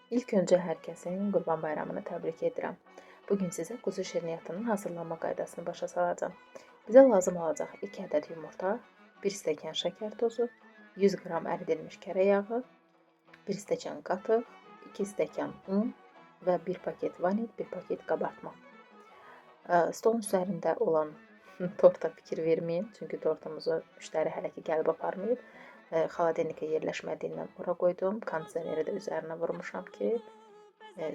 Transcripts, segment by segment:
İlk öncə hər kəsin Qurban Bayramını təbrik edirəm. Bugün sizə quzu şirniyyatının hazırlanma qaydasını başa salacağam. Bizə lazım olacaq 2 ədəd yumurta, 1 stəkan şəkər tozu, 100 qram əridilmiş kərə yağı, 1 stəkan qatıq, 2 stəkan un və 1 paket vanil, 1 paket qabartma. Stolun üzərində olan torta fikir verməyin, çünki tortumuzu müştəri hələ ki gəlib aparmayıb. Xaladenikə yerləşmədiyindən ora qoydum. Kondisioneri də üzərinə vurmuşam ki,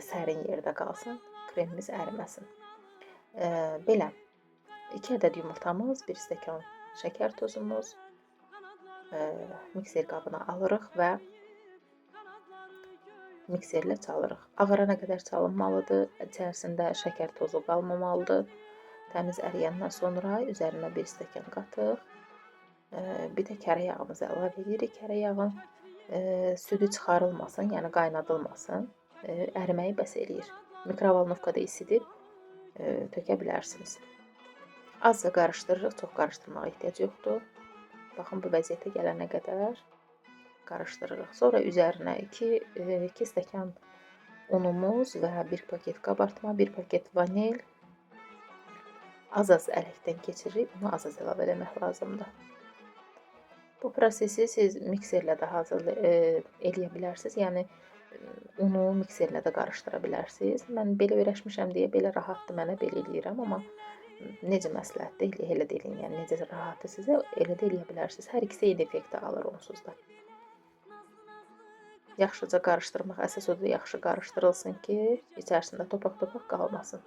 sərin yerdə qalsın, kremimiz əriməsin. Belə 2 ədəd yumurtamız, 1 stəkan şəkər tozumuz mikser qabına alırıq və mikserlə çalırıq. Ağarana qədər çalınmalıdır. İçərisində şəkər tozu qalmamalıdır. Təmiz əriyəndən sonra üzərinə 1 stəkan qatıq, bir də kərə yağımızı əlavə edirik. Kərə yağın südü çıxarılmasın, yəni qaynadılmasın. Əriməyi bəs eləyir. Mikrovolnovkada isidib tökə bilərsiniz. Azca qarışdırırıq, çox qarışdırmağa ehtiyac yoxdur. Baxın, bu vəziyyətə gələnə qədər qarışdırırıq. Sonra üzərinə 2 stəkan unumuz və 1 paket qabartma, 1 paket vanil az-az ələkdən keçiririk. Bunu az-az əlavə eləmək lazımdır. Bu prosesi siz mikserlə də eləyə bilərsiniz. Yəni unu mikserlə də qarışdıra bilərsiniz. Mən belə öyrəşmişəm deyə belə rahatdır mənə, belə eləyirəm, amma necə məsləhətdir, elə də eləyin. Yəni necə rahatdır sizə, elə də eləyə bilərsiniz. Hər ikisi eyni effekti alır onsuz da. Yaxşıca qarışdırmaq, əsas odur yaxşı qarışdırılsın ki, içərisində topaq-topaq qalmasın.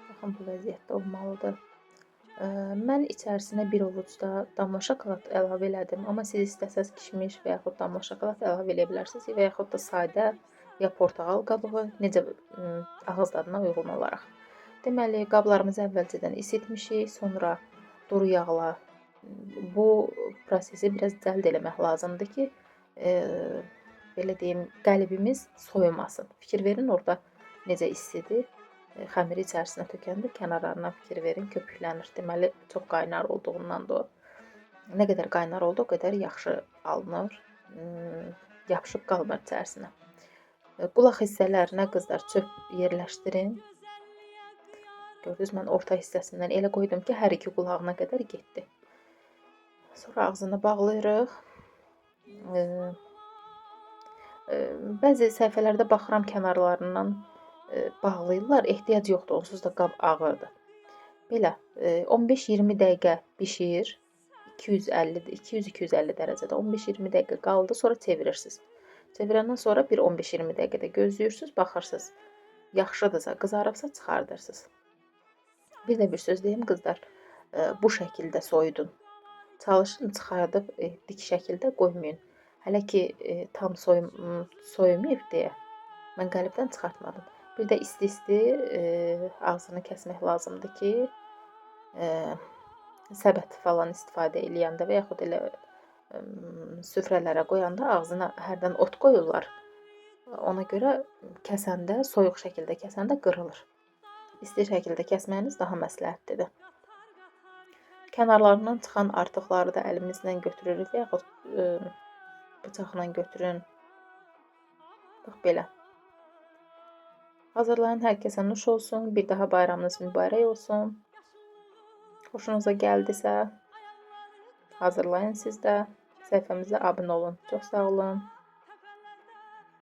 Baxın, bu vəziyyətdə olmalıdır. Mən içərisinə bir ovucda damla şokolad əlavə elədim. Amma siz istəsəz kişmiş və yaxud damla şokolad əlavə eləyə bilərsiniz və yaxud da sadə ya portağal qabığı, necə ağız dadına uyğun olaraq. Deməli, qablarımızı əvvəlcədən isitmişik, sonra duru yağla bu prosesi biraz cəld eləmək lazımdır ki, belə deyim, qəlibimiz soyumasın. Fikir verin, orada necə istidir. Xəmiri içərisinə tökəndə kənarlarına fikir verin, köpüklənir. Deməli, çox qaynar olduğundan da o. Nə qədər qaynar oldu, o qədər yaxşı alınır, yapışıb qalmır içərisinə. Qulaq hissələrinə qızlar çöp yerləşdirin. Gördünüz, mən orta hissəsindən elə qoydum ki, hər iki qulağına qədər getdi. Sonra ağzını bağlayırıq. Bəzi səhifələrdə baxıram, kənarlarından bağlayırlar. Ehtiyac yoxdur, onsuz da qab ağırdır. Belə 15-20 dəqiqə bişir. 200-250 dərəcədə 15-20 dəqiqə qaldı, sonra çevirirsiniz. Çevirəndən sonra bir 15-20 dəqiqədə gözləyirsiniz, baxırsınız. Yaxşıdırsa, qızarıbsa çıxardırsınız. Bir də bir söz deyim qızlar, bu şəkildə soyudun. Çalışın çıxardıb dik şəkildə qoymayın. Hələ ki tam soyumayıb deyə mən qəlibdən çıxartmadım. Bir də isti-isti ağzını kəsmək lazımdır ki, səbət falan istifadə eləyəndə və yaxud elə süfrələrə qoyanda ağzına hərdən ot qoyurlar. Ona görə kəsəndə, soyuq şəkildə kəsəndə qırılır. İsti şəkildə kəsməyiniz daha məsləhətlidir. Kənarlarından çıxan artıqları da əlimizlə götürürük və yaxud bıçaqla götürün. Bax, belə. Hazırlayın, hər kəsə nuş olsun. Bir daha bayramınız mübarək olsun. Xoşunuza gəldisə, hazırlayın siz də. Səhifəmizə abunə olun. Çox sağ olun.